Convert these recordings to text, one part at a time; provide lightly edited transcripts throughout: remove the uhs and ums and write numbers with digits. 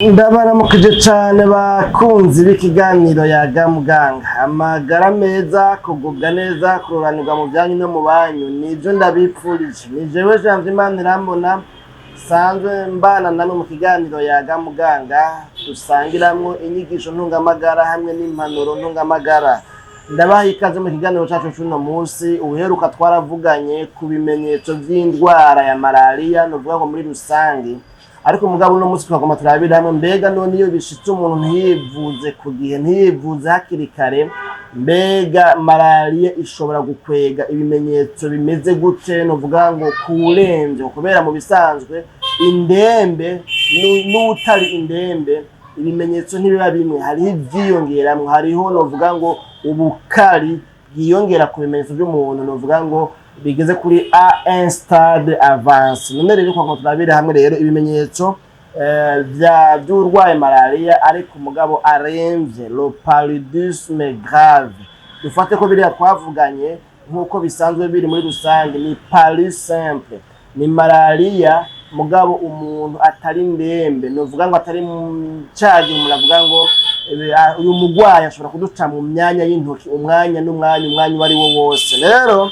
Ndabaramukije cane bakunzi b'ikiganiro Yaga Muganga. Amagara meza, kugubwa neza, kuroranirwa mu vyanyu no mu banyu, nivyo ndabipfurije. Ni jewe Janvier Manirambona sanzwe mbana namwe mu kiganiro Yaga Muganga, dusangiramwo inyigisho ntungamagara hamwe n'impanuro ntungamagara. Ndabaha ikaze mu kiganiro cacu c'uno musi. Ubuheruka twaravuganye ku bimenyetso vy'indwara ya malariya, novuga ngo muri rusange, ariko mugabo uno munsi twagomba turabira hamwe mbega none iyo bishitse umuntu ntiyivuze ku gihe, ntiyivuze hakiri kare, mbega malariya ishobora gukwega ibimenyetso bimeze gute, novuga ngo kuwuremvye? Kubera mu bisanzwe indembe n'utari indembe ibimenyetso ntibiba bimwe, hariho ivyiyongeramwo, hariho novuga ngo ubukari bwiyongera ku bimenyetso vy'umuntu, novuga ngo bigeze kuri A1 stade avancé. None rero twagomba turabire hamwe rero ibimenyetso vya vy'urwaye malariya ariko umugabo aremvye, le paludisme grave. Dufate ko biriya twavuganye nk'uko bisanzwe biri muri rusange ni palu simple, ni malariya mugabo umuntu atari ndembe, novuga ngo atari cagihe umuntu avuga ngo uyu mugwayi ashobora kuduca mu myanya y'intoki umwanya n'umwanya, umwanya uwo ari wo wose. Rero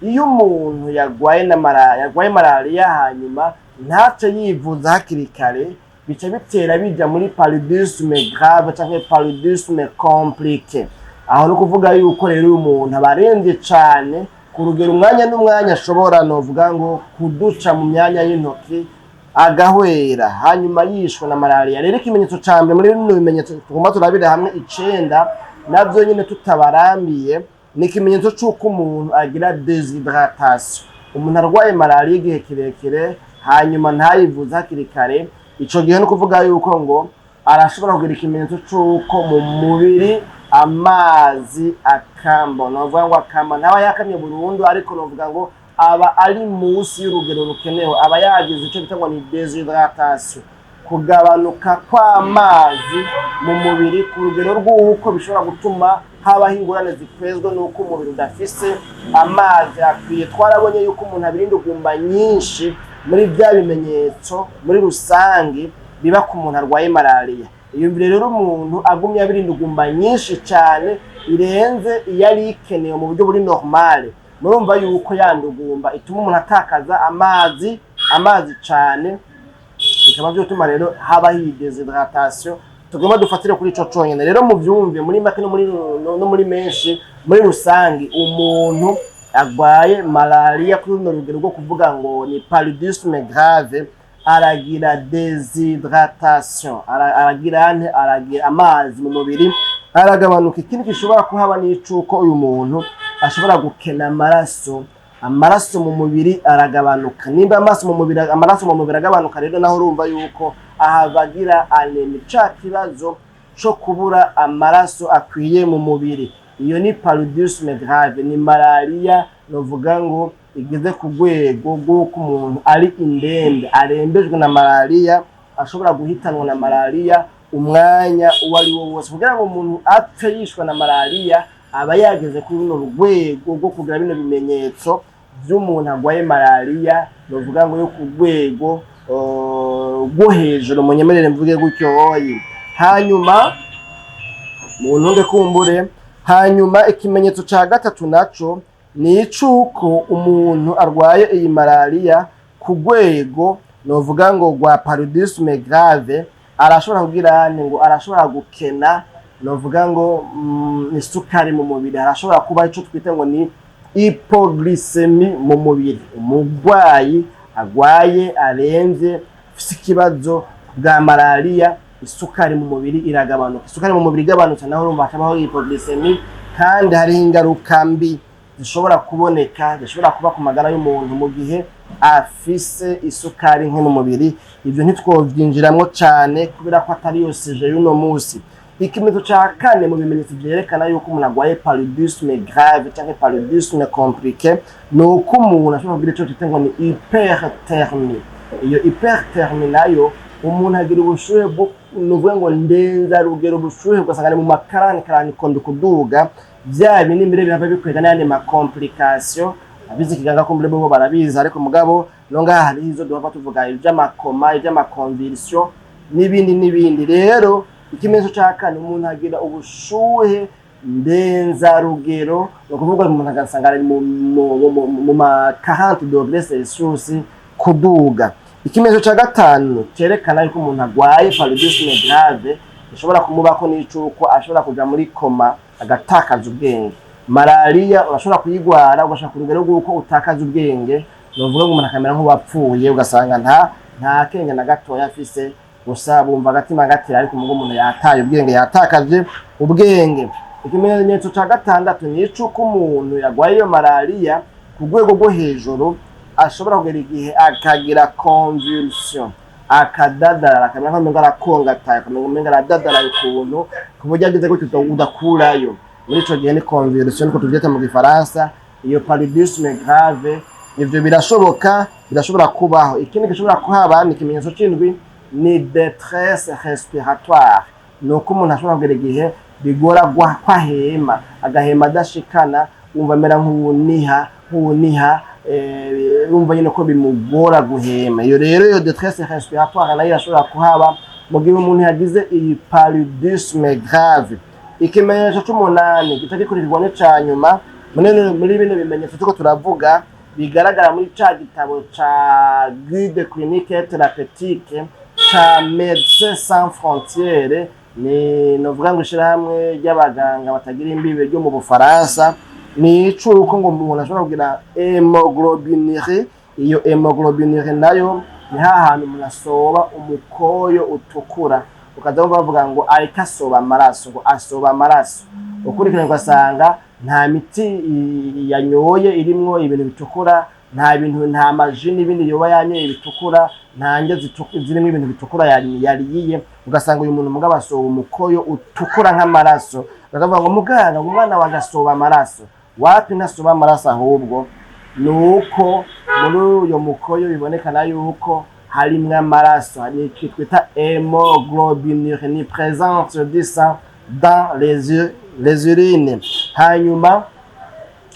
iyo umuntu yagwaye na malariya, yagwaye malariya hanyuma ntace yivuza hakiri kare, bica bitera bija muri paludisme grave canke paludisme compliqué. Aho no kuvuga yuko rero uyu muntu aba aremvye cane ku rugero umwanya n'umwanya ashobora, novuga ngo, kuduca mu myanya y'intoki agahwera, hanyuma yishwe na malariya. Rero ikimenyetso ca mbere muri bino bimenyetso tugomba turabire hamwe icenda, navyo nyene tutabarambiye, ni ikimenyetso c'uko umuntu agira déshydratation. Umuntu arwaye malariya igihe kirekire hanyuma ntayivuze hakiri kare, ico gihe no kuvuga yuko ngo arashobora kugira ikimenyetso c'uko mu mubiri amazi akamba, novuga ngo akamba, ntaba yakamye burundu, ariko novuga ngo aba ari munsi y'urugero rukenewe, aba yagize ico bita ngo ni déshydratation, kugabanuka kw'amazi mu mubiri ku rugero rw'uko bishobora gutuma habaho ingorane zikwezwe n'uko umubiri udafise amazi akwiye. Twarabonye yuko umuntu abirinda ugumba nyinshi muri bya bimenyetso muri rusange biba ku muntu arwaye malariya. Iyumvire rero umuntu agumye abirinda ugumba nyinshi cyane irenze iyo ari ikenewe mu buryo buri normale, murumva yuko ya ndugumba ituma umuntu atakaza amazi cyane, bikaba vyotuma rero habaho iyi déshydratation. Tugomba dufatire kuri ico conyene rero muvyumve muri make no muri menshi. Muri rusange, umuntu agwaye malaria kuri runo rugero rwo kuvuga ngo ni paludisme grave aragira déshydratation, aragira nte? Aragira amazi mu mubiri aragabanuka. Ikindi gishobora kuhaba ni icuko uyu muntu ashobora gukena amaraso, amaraso mu mubiri aragabanuka. Nimba amaraso mu mubiri agabanuka rero, naho urumva yuko ahava agira anémie, ca kibazo co kubura amaraso akwiye mu mubiri. Iyo ni paludisme grave, ni malaria novuga ngo igeze ku rwego rw'uko umuntu ari indembe, arembejwe na malaria, ashobora guhitanwa na malaria umwanya uwo ari wo wose. Kugira ngo umuntu apfe yishwe na malaria, aba yageze kuri runo rwego rwo kugira bino bimenyetso vy'umuntu agwaye malaria, novuga ngo yo ku rwego rwo hejuru, munyemerere mvuge gutyo oyi. Hanyuma mu ntunge kumbure, hanyuma ikimenyetso ca gatatu naco ni icuko umuntu arwaye iyi malaria ku rwego novuga ngo rwa paludisme grave arashobora kugira nte? Ngo arashobora gukena, novuga ngo isukari mu mubiri, arashobora kuba ico twita ngo ni hypoglycémie mu mubiri. Umurwayi agwaye aremvye, afise ikibazo bwa malaria, isukari mu mubiri iragabanuka. Isukari mu mubiri igabanutse naho urumva hakabaho hypoglycémie, kandi hariho ingaruka mbi zishobora kuboneka, zishobora kuba ku magara y'umuntu mu gihe afise isukari nke mu mubiri. Ivyo ntitwovyinjiramwo cane kubera ko atari yo sujet y'uno musi. Ikimenyetso ca kane mu bimenyetso vyerekana yuko umuntu agwaye paludisme grave canke paludisme compliqué ni uko umuntu ashobora kugira ico twita ngo ni hyperthermie. Iyo hyperthermie nayo, umuntu agira ubushuhe bwo nuvuga ngo ndenzarugero, ubushuhe ugasanga ni mu makarani karani kondo kuduga, vya bindi mbere bihava bikwega n'ayandi ma complication. Abize ikiganga kumbure bo barabizi, ariko mugabo no ngaha hariho izo duhava tuvuga, ivy'ama coma, ivy'ama convulsion. n'ibindi n'ibindi. Rero ikimenyetso ca kane, umuntu agira ubushuhe ndenzarugero, ni ukuvuga umuntu agasanga ari mu ma 40 degrés Celsius kuduga. Ikimenyetso ca gatanu cerekana yuko umuntu agwaye paludisme grave ishobora kumubako n'icuko ashobora kuja muri coma, agatakaza ubwenge. Malariya urashobora kuyigwara ugashaka urugero rw'uko utakaza ubwenge, ni ukuvuga ngo umuntu akamera nk'uwapfuye, ugasanga nta kenge na gatoya afise, gusa bumva agatima gatera, ariko mugo umuntu yataye ubwenge, yatakaje ubwenge. Ikimenyetso ca gatandatu ni icuko umuntu yagwaye iyo malariya ku rwego rwo hejuru ashobora kugera igihe akagira convulsion, akadadarara, akamera nk'umengo arakongataye, akamera nk'umengo aradadaraye ukuntu, ku buryo ageze gutyo udakurayo. Muri ico gihe ni convulsion, niko tuvyita mu Gifaransa. Iyo paludisme grave, ivyo birashoboka, birashobora kubaho. Ikindi gishobora kuhaba ni ikimenyetso c'indwi, ni détresse respiratoire, ni uko umuntu ashobora kugera igihe bigora kwahema, agahema adashikana, wumva amera nk'uwuniha, wumva nyine ko bimugora guhema. Iyo rero, iyo détresse respiratoire nayo irashobora kuhaba mu gihe umuntu yagize iyi paludisme grave. Ikimenyetso c'umunani gica gikurikirwa n'ica nyuma muri bino bimenyetso turiko turavuga, bigaragara muri ca gitabo ca Guide clinique et thérapeutique ca Médecins Sans Frontières, ni novuga ngo ishirahamwe ry'abaganga batagira imbibe ryo mu Bufaransa, ni icuko ngo umuntu ashobora kugira hémoglobinurie. Iyo hémoglobinurie nayo ni hahantu umuntu asoba umukoyo utukura, ukaza wumva bavuga ngo ariko asoba amaraso, ngo asoba amaraso. Ukurikiranye ugasanga nta miti yanyoye irimwo ibintu bitukura, nta bintu, nta maji n'ibindi yoba yanyoye bitukura, nta ndya zirimwo ibintu bitukura yariye, ugasanga uyu muntu mugabo asoba umukoyo utukura nk'amaraso. Bakavuga ngo muganga, ngo umwana wanjye asoba amaraso. Wapi, ntasoba amaraso, ahubwo ni uko muri uyo mukoyo bibonekana yuko harimwo amaraso. Hari iki twita hémoglobinurie, ni présence du sang dans les urines. Hanyuma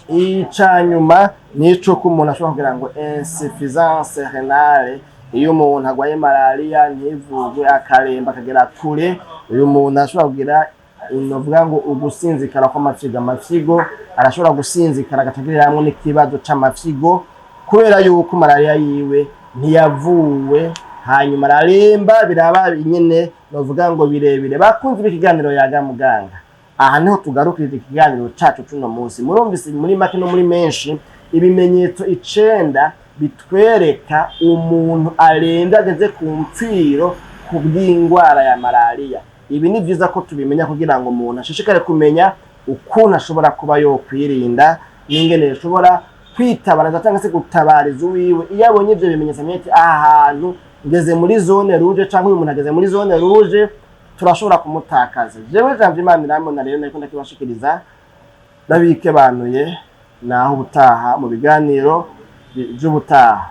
icanyuma ni ico ko umuntu ashobora kugira ngo insuffisance rénale. Iyo umuntu agwaye malariya ntivugwe, akaremba akagera kure, uyu muntu ashobora kugira, novuga ngo ugusinzikara kw'amafyigo. Amafyigo arashobora gusinzikara, agatagiriramo n'ikibazo c'amafyigo kubera yuko malariya yiwe ntiyavuwe, hanyuma araremba, biraba nyene novuga ngo birebire. Bakunzi b'ikiganiro Yaga Muganga, aha niho tugarukirije ikiganiro cacu cuno munsi. Murumvise muri make no muri menshi ibimenyetso 9 bitwereka umuntu arembye, ageze ku mpfiro ku bw'indwara ya malariya. Ibi ni vyiza ko tubimenya kugira ngo umuntu ashishikare kumenya ukuntu ashobora kuba yokwirinda n'ingene ashobora kwitabariza cyangwa se gutabariza uwiwe iyo abonye ivyo bimenyetso, amenye ati aha hantu ngeze muri zone rouge, cyangwa uyu muntu ageze muri zone rouge, turashobora kumutakaza. Jewe Jambo Imana Irambona rero nariko ndakibashikiriza, ndabikebanuye, naho ubutaha mu biganiro by'ubutaha.